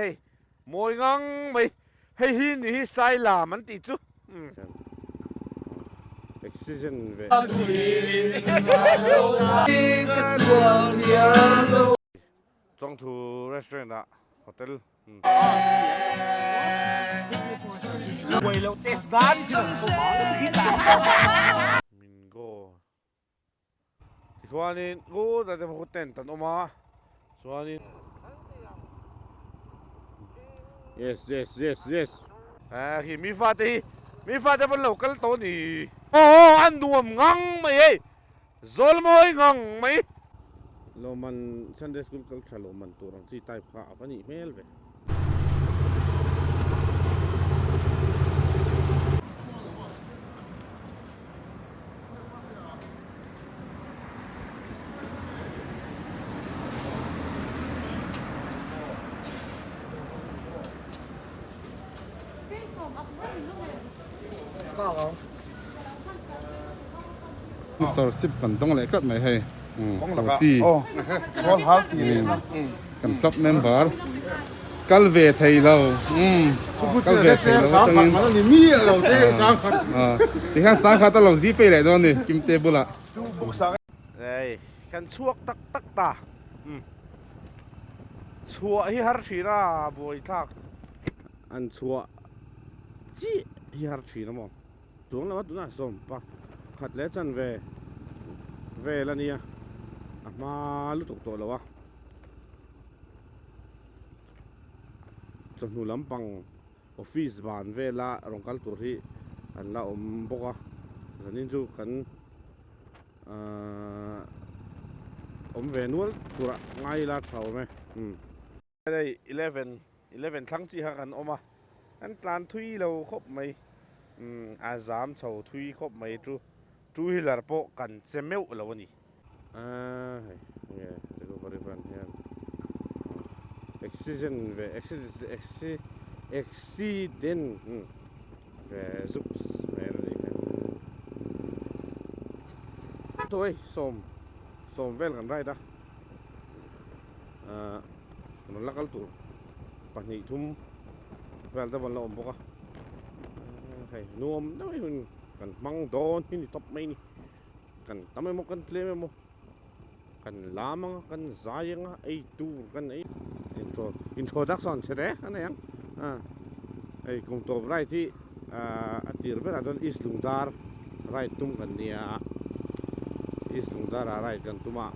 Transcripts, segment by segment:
Hei mawi ngang mai hei hi ni hi Sailam an tih chu. Accident ve. Chawngthu restaurant ah hotel. Mingo. Tichuanin khutah te pawh tent an awm a chuanin yes yes yes yes ah khi mi fate hi mi fate pawn lo kal tawh a ni aw an nuam ngang mai hei zawl mawi ngang mai lawmman Sunday school kal tha lawmman tur ang chi type kha a va nih hmel ve. Sawrchhip kan dawng leh tlat mai hei forty kan club member kal ve thei lo kal ve thei lo atangin tikhan sangkhat a lo zi pei leh dawn a ni Kimte bulah. Hei kan chhuak tak tak ta chhuah hi har thin a buaithlak an chhuah chiah hi har thin a maw. Chuang lo a tunah sawm pakhat leh chanve vel a nia a hma lutuk tawh lo a chawhnu lampang office ban vela rawn kal tur hi an la awm bawk a zanin chu kan ahh awm ve nual turah ngai ila tha awm e umm. Hei 11 11 thlang chi kha kan awm a kan tlan thui lo khawp mai umm a zam chho thui khawp mai chu two wheeler pawh kan che meuh lo a ni aaa hei nge recovery van hian accident ve accident accident ve zuk hmel a ni hei hei sawm sawm vel kan ride a. Ahh rawn la kal tur pahnih thum vel te pawh an la awm bawk a hei nuam deuh in kan hmang dawn hi ni tawp mai a ni kan tam emaw kan tlem emaw kan lam anga kan zai anga ei tur kan ei intro introduction chhe te a nei ang a hei kum tawp ride hi ahh a tir berah chuan east lungdar ride tum kan nia east lungdar ah ride kan tum a.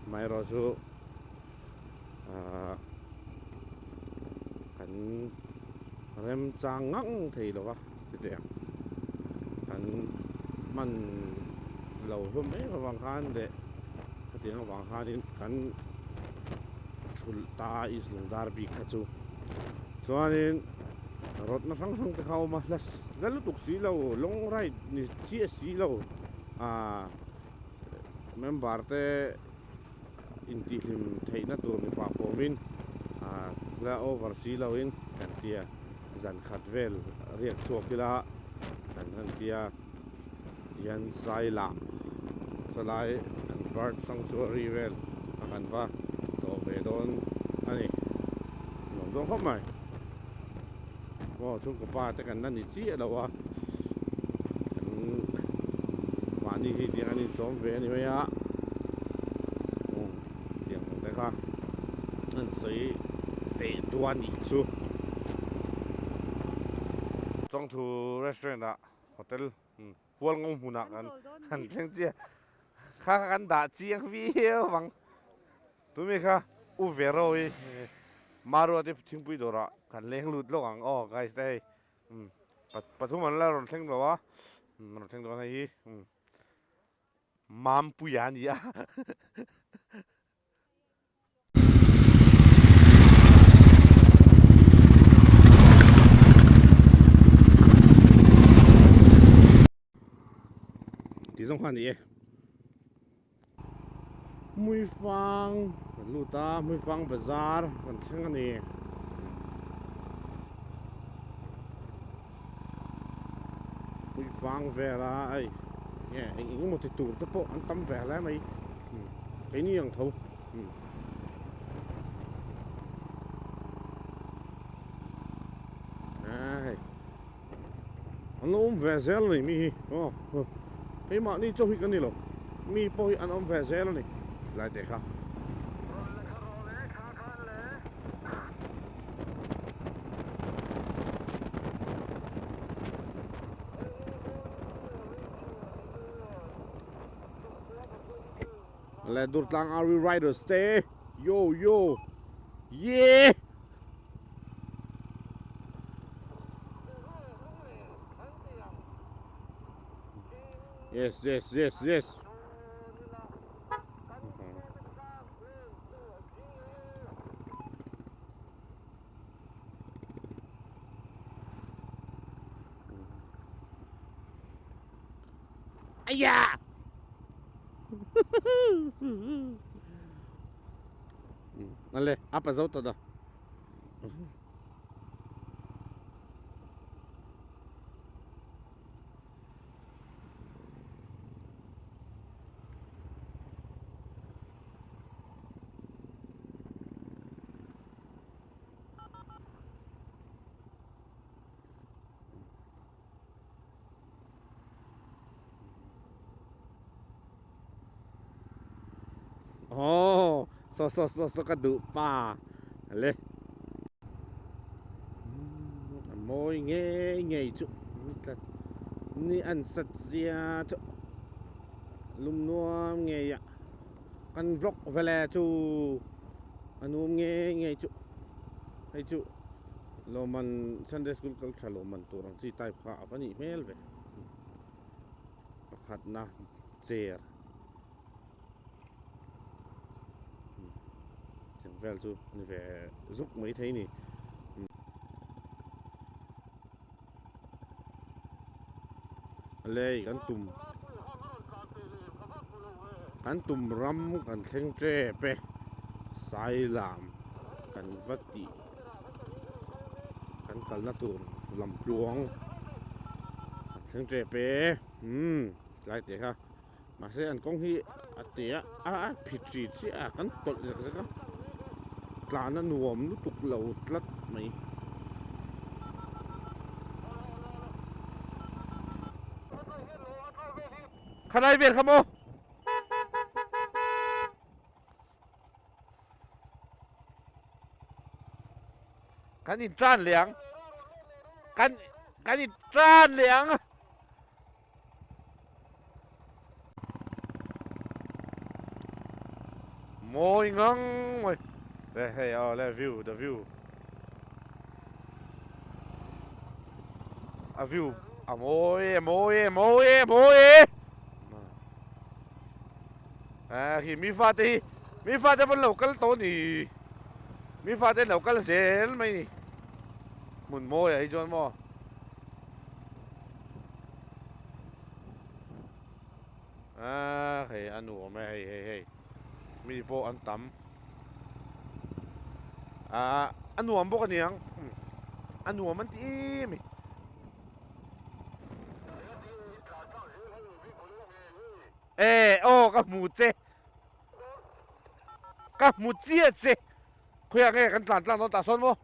Amaherawh chu ahh kan remchang ngang thei lo va titeh ang kan hman lo hlawm em avang khan leh khatiang avang khanin kan thulh ta East Lungdar bik kha chu chuanin rawtna hrang hrang te kha a awm a hla lutuk si lo long ride ni chiah si lo ahh. Member te intihhlim theihna tur mipa fawmin la over si loin kan tia zan khat vel riak chhuak ila kan han tia hian zai lah sawlai an bird sanctuary vel a kan va tlawh ve dawn a ni nuam dawn khawp mai. Aw chhungkaw pa te kan la ni chiah lo a kan mahni hi tiang an inchawm ve a ni mai a umm tiang ang te kha an sawi teh duah nih chu. Chawngthu restaurant ah hotel hualngo hmunah kan han thleng chiah kha kha kan dah chiang viau vang. Tumi kha U Vero hi Marua te thingpui dawrah kan leng lut lawk ang aw guys te hei umm pathum an la rawn thleng lo a rawn thleng dawn hei hi umm Mampuia a ni a. Tih zawng kha a ni e. Hmuifang kan lut a Hmuifang bazar kan thleng a ni. Hmuifang vela hei nge eng eng emaw ti tur te pawh an tam ve hle mai keini ang tho. An lo awm ve zel a ni mi hi aw keimahni chauh hi ka ni lo mi pawh hi an awm ve zel a ni tlai teh kha. Le Durtlang Army Riders te yo yo yeah. Yes, yes, yes, yes. Aya! Ale, apa zo ta da. Aww saw saw saw saw ka duh pa le a mawi ngei ngei chu ni tlat ni an sat zia chu lum nuam ngei a kan vlog vele chu a nuam ngei ngei chu hei chu. Lawmman Sunday School kal tha lawmman tur ang chi type kha a va nih hmel ve. Pakhatna chair cheng vel chu ni ve zuk mai thei ni. Lei kan tum kan tum ram kan thleng tep e Sailam kan va tih. Kan kalna tur lam tluang kan thleng tep e umm tlai teh kha mahse an kawng hi a te a a phit ri chiah a kan tawlh zek zek a tlan a nuam lutuk lo tlat mai. Khalai vel kha maw. Kan in tan leh ang. Kan kan in tan leh ang. Mawi ngang mai. Le hei aw le view the view. A view a mawi e mawi e mawi e mawi e. Ah khi mi fate hi mi fate pawn lo kal tawh ni mi fate an lo kal zel mai ni hmun mawi ah hi chuan maw ah hei a nuam e hei hei hei mi pawh an tam ah a nuam bawk a niang a nuam an ti em i. E aw ka hmu che ka hmu chiah che khawiah nge kan tlan tlang dawn tah sawn maw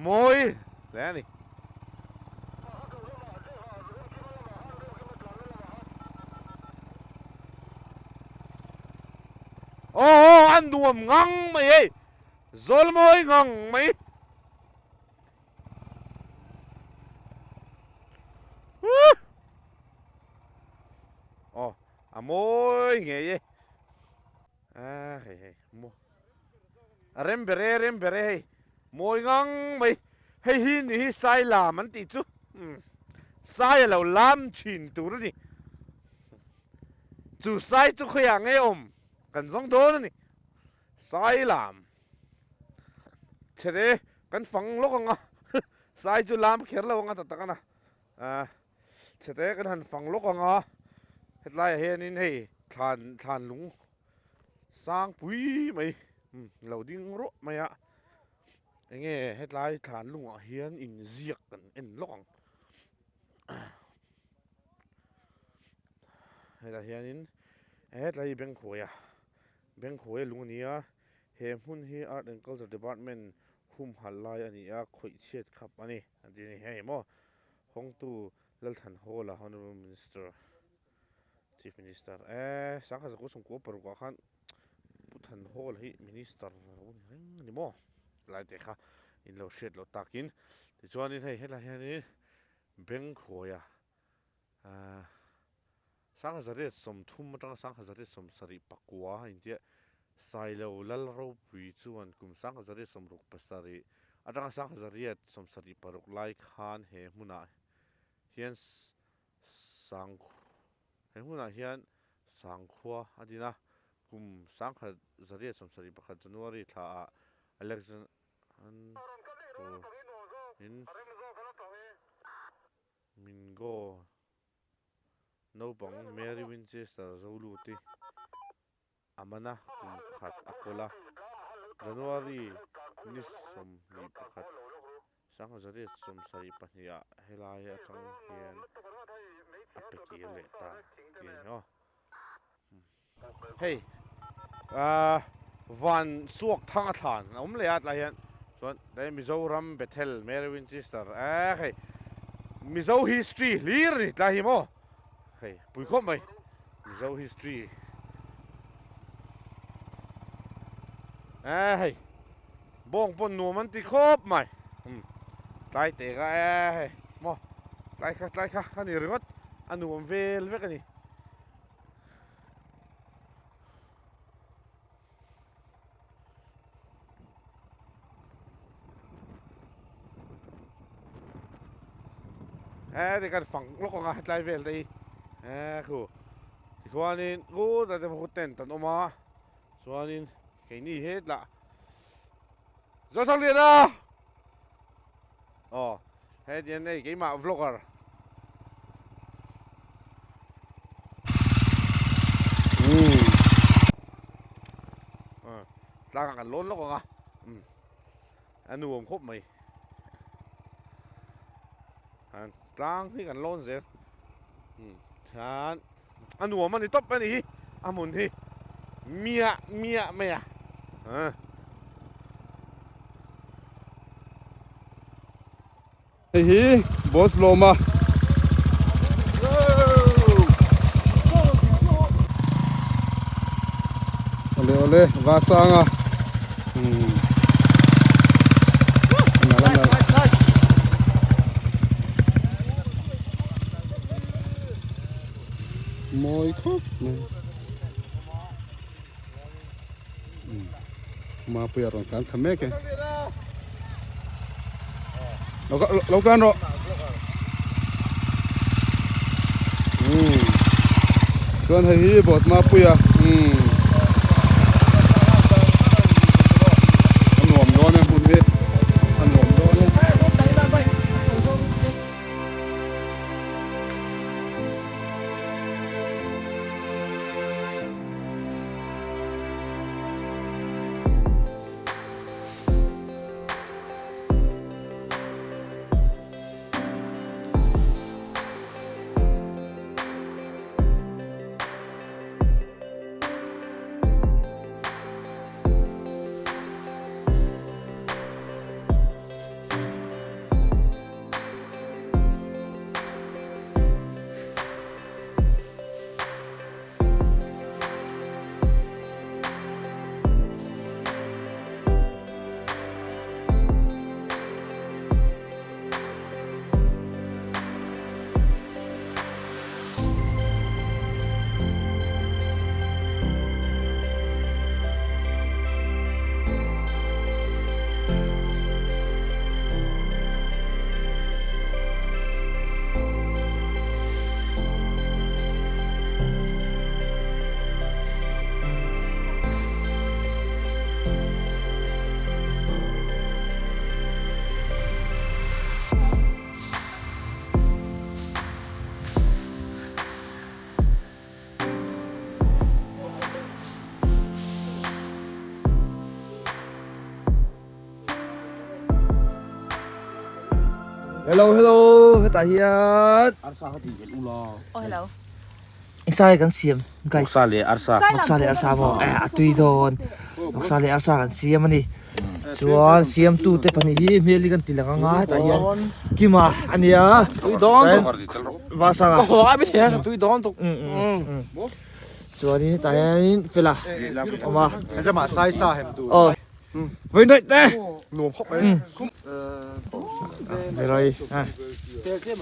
mawi hle a ni. Aw aw a nuam ngang mai hei zawl mawi ngang mai. Aw a mawi ngei e a hei hei maw a rem ber e rem ber e hei mawi ngang mai hei hi ni hi sai lam an tih chu sai a lo lam thin tur a ni chu sai chu khawiah nge awm kan zawng dawn a ni sai lam. Chhere kan fang lawk ang a sai chu lam kher lo ang a ta tak a na ah chhete kan han fang lawk ang a hetlaiah hianin hei thlan thlan lung sang pui mai lo ding ruah mai a enge hetlai thlan lungah hian inziak kan en lawk ang hetah hianin hetlai hi bengkhuaia bengkhuaia lung a ni a. He hmun hi Art and Culture Department Humhalh lai a ni a, khawih chhiat khap a ni an ti a ni. Hei maw Hawngtu Lalthanhawla Honourable Minister, Chief Minister e Sangha Zakua Sawmkua parukah khan Pu Thanhawla hi Minister a lo ni reng a ni maw? Lai te kha in lo hriat loh takin tichuanin hei hetlai hianin Bengkhuaia ahh Sangha zariat 30 atanga sangha zariat 79 a intia Sailo Lal Ropui chuan kum sangha zariat 67 atanga sangha zariat 76 lai khan he hmunah hian sang he hmunah hian sangkhua a din a, kum sangha zariat 71 January thlaah Alexander in Mingo Naupang Mary Winchester Zoluti a man a, kum khat a kawl a. January ni 21, 1972 ah helai atang hian a pe kir leh ta tih a ni aw. Hei ahh van suak thang a thlan a awm leh a tlai hian chuan tlai Mizoram Bethel Mary Winchester eh hei Mizo history hlir a ni tlai hi maw hei pui khawp mai Mizo history eh hei bawng pawn nuam an ti khawp mai umm tlai teh kha eh hei maw tlai kha tlai kha a ni ringawt a nuam vel vek a ni. He ti kan fang lawk ang a hetlai vel te hi he khu tikhuanin khutah te pawh tent an awm a chuanin keini hetlah Zothangriana aw hetiang hei keimah vlogger. Tlangah kan lawn lawk ang a a nuam khawp mai tlang hi kan lawn zel chuan a nuam a ni tawp a ni hi a hmun hi miah miah mai a. Hei hi boss lawma Awle awle va sanga umm Mawi khawp mai Mapuia rawn tlan thla mek e. Lo tlan rawh. Chuan hei hi boss Mapuia. A nuam dawn e hmun hi. A nuam dawn e. Hello hello hetah hian arsa kha tih vel ula oh hello engsa nge kan siam guys vawksa leh arsa vawksa leh arsa maw eh a tui dawn vawksa leh arsa kan siam a ni. Chuan siamtu te pahnih hi hmel hi kan ti lang anga hetah hian Kima a nia Vasanga chuanin hetah hianin Fela a awm a aw Vawiin te Verai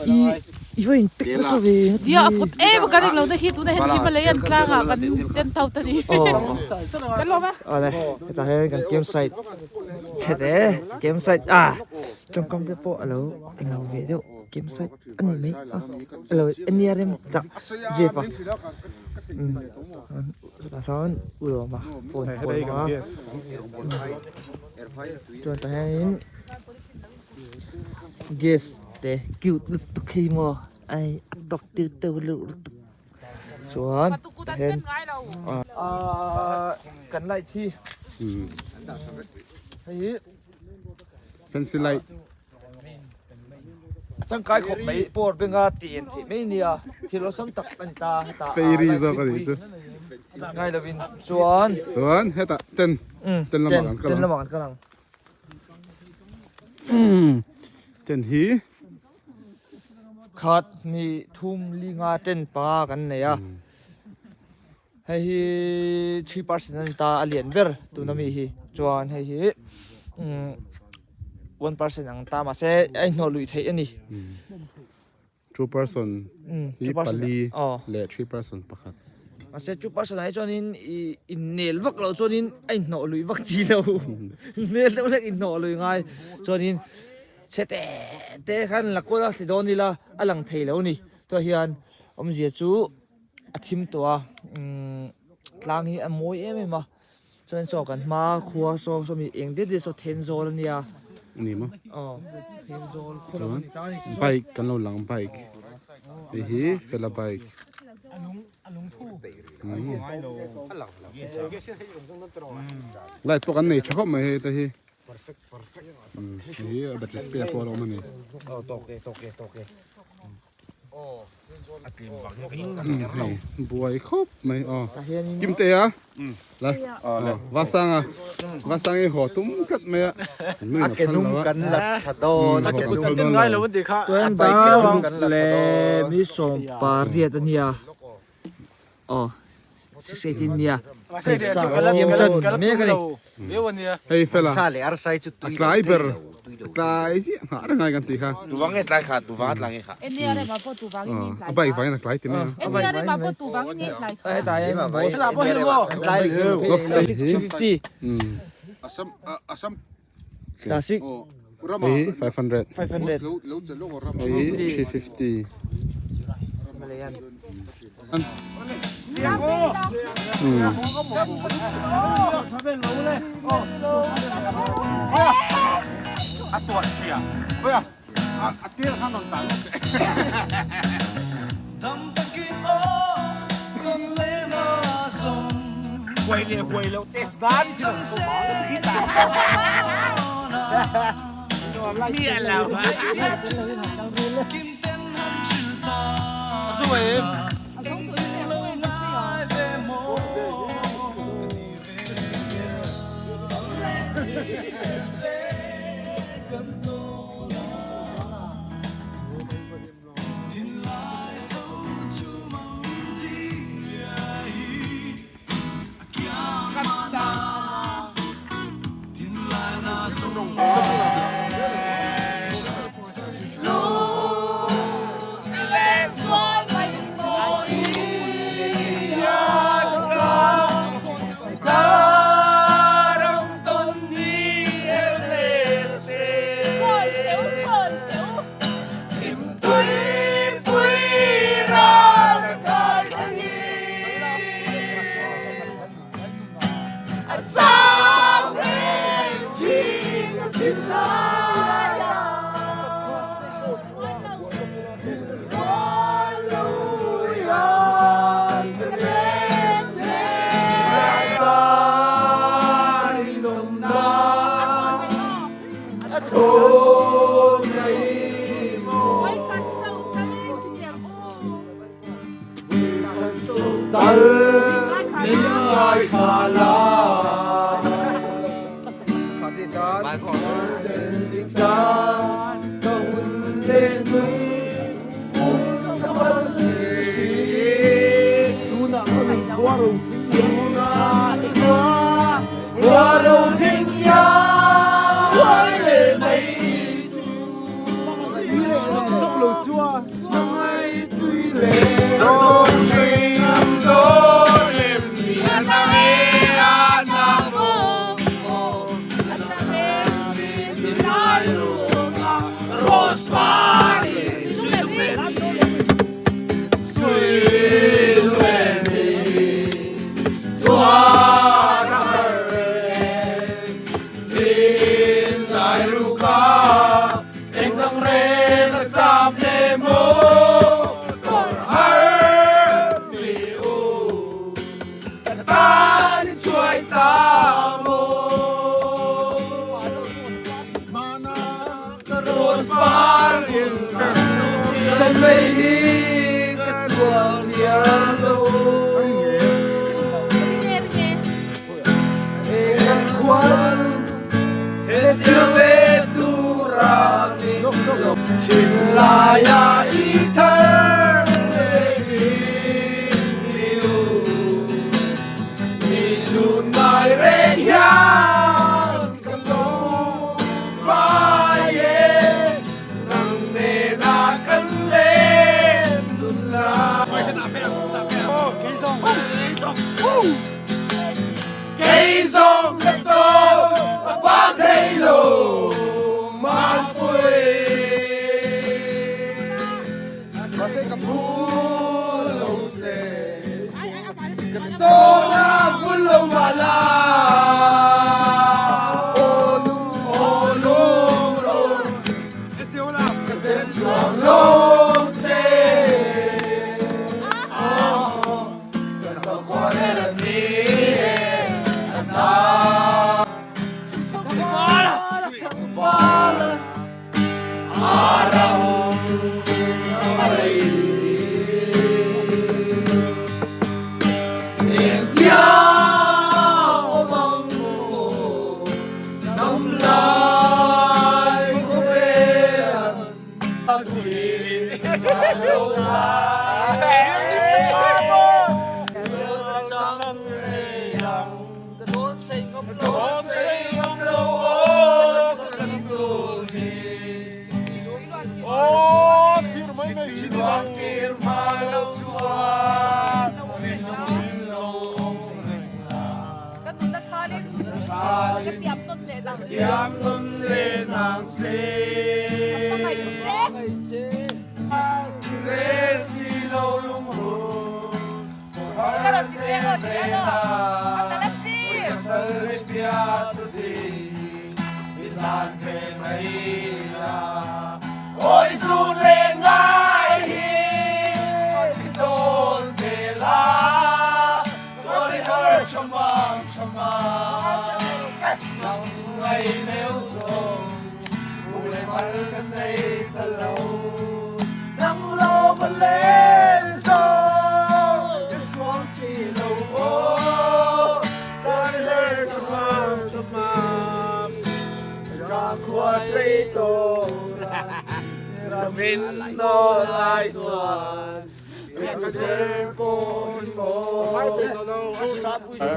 i vawiin pek nasa ve Tia a phut em a kan englo na hi tunah hian Himalayan tlangah kan ten tho ta ni kan lawm a. Awle hetah hian kan campsite chhe te campsite ah tawngkam te pawh alo englo ve deuh campsite a ni mai a alo ania rem tak jeep a chutah sawn u lawma phone pawh a awm a chuan tah hianin gas te cute lutuk hi maw ai a tawk tiu teu lutuk. Chuan tah hian ahh kan light hi hei hi fancy light a changkai khawp mai power bank a tih en theih mai ania thil awlsam tak a ni ta hetah fairy zawk a nih chu ngai lovin chuan chuan hetah ten ten lamah kan kal ang ten lamah kan kal ang ten hi. Khat hnih thum li nga ten panga kan nei a hei hi 3 percent a ni ta a lian ber tuna mi hi chuan hei hi 1 percent ang ta mahse a inhnawh luih theih a ni. 2 person hi pali leh 3 person pakhat. Mahse 2 person ah hi chuanin ih innel vak loh chuanin a inhnawh luih vak chi lo nel deuh hlek inhnawh luih ngai chuanin. Chhe te te khan la kual a ti dawn ila a lang thei lo ni. Tah hian awmzia chu a thim tawh a umm tlang hi a mawi em em a chuan chaw kan hma khua saw saw mi eng det det saw Thenzawl a nia. Ni maw? Aw Thenzawl khaw lam a ni ta a ni. Bike kan lo lang bike hei hi fela bike. Light pawh kan nei tha khawp mai hei te hi. Hei hi a battery spare pawh a lo awm a ni. Hei buai khawp mai aw Kimte a la Vasang a Vasang hi haw tum tlat mai a a ke nung kan la thla dawn a ke nung Tuan dar leh mi sawm pariat a nia. Aw 6:18 nia hei sa ka siam tan mek a ni. Hei fela a tlai ber a tlai ziah nghah reng ai kan tih kha. A bike vangin a tlai ti mai a. Hetah hian Classic Hei hi 500. 500. Hei hi 350.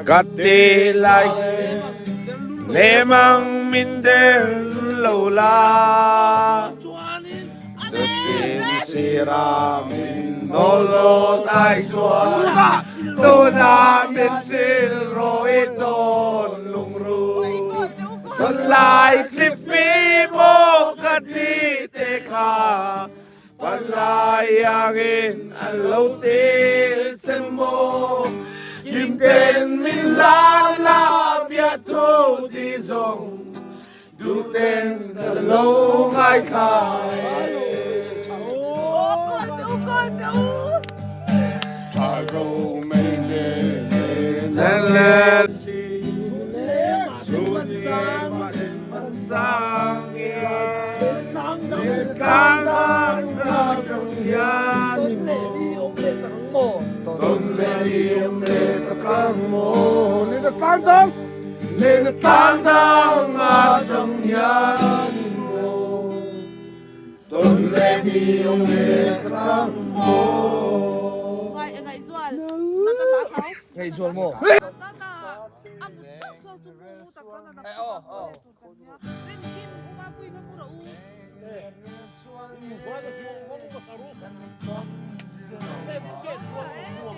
Ka ti lai lemang min der lo la Tin sira min nolo tai suan Tu na min sil roi ton lung ru Son lai clip fi mo ka ti te kha Palayangin ang lotil sa mo Kim ten min la la bia thu ti zong Du ten ta lo ngai khai Cha ro mei le zen le si Su le ma len fan sang Tlang dang dang hian Ton le ni om le takang mo Le tlang dang Le tlang dang a Ngaihzual maw?